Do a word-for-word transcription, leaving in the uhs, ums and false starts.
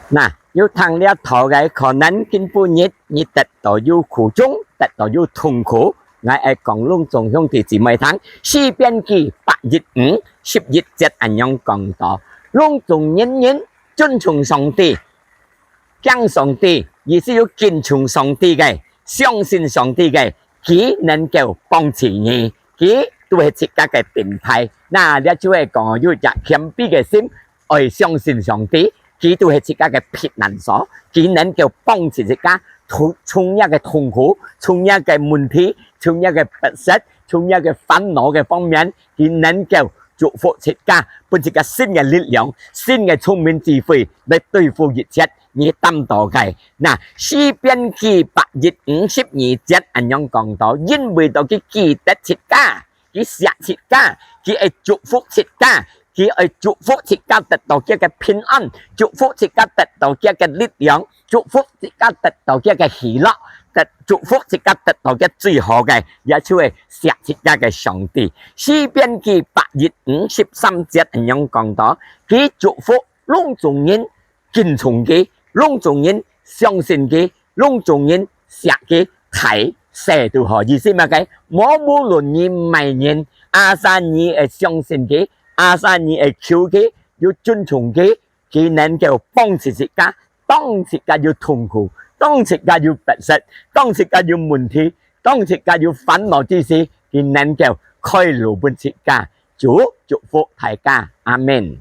那，有聽這道个，可能今晡日你得到有苦衷，得到有痛苦。𠊎愛講攏總兄弟姊妹聽，詩篇記百一五十一節恁樣講到：攏總人人尊崇上帝，敬上帝，意思有敬重上帝个，相信上帝个，佢能夠幫助你，佢就係自家个盾牌。那這就係講有隻謙卑个心， 愛相信上帝，佢就係自家个避難所，佢能夠幫助自家，從，從這个痛苦，從這个問題，從這个不適，從這个煩惱个方面，佢能夠祝福自家，分自家新个力量，新个聰明智慧來對付一切你擔到个。那，詩篇記百一五十二節恁樣講到：因為到佢記得自家， 佢惜自家，佢愛祝福自家，佢愛祝福自家得到佢个平安，祝福自家得到佢个力量，祝福自家得到佢个喜樂，得，祝福自家得到佢最好个，這就係惜自家个上帝。詩篇記百一五十三節恁樣講到：佢祝福攏總人 敬重佢，攏總人相信佢，攏總人惜佢，大細都好。意思麼个？無，無論你麼人，asal你會相信佢，asal你會求佢，有尊重佢，佢能夠幫助自家，當自家有痛苦，當自家有不適，當自家有問題，當自家有煩惱之時，佢能夠開路分自家。主祝福大家，阿們。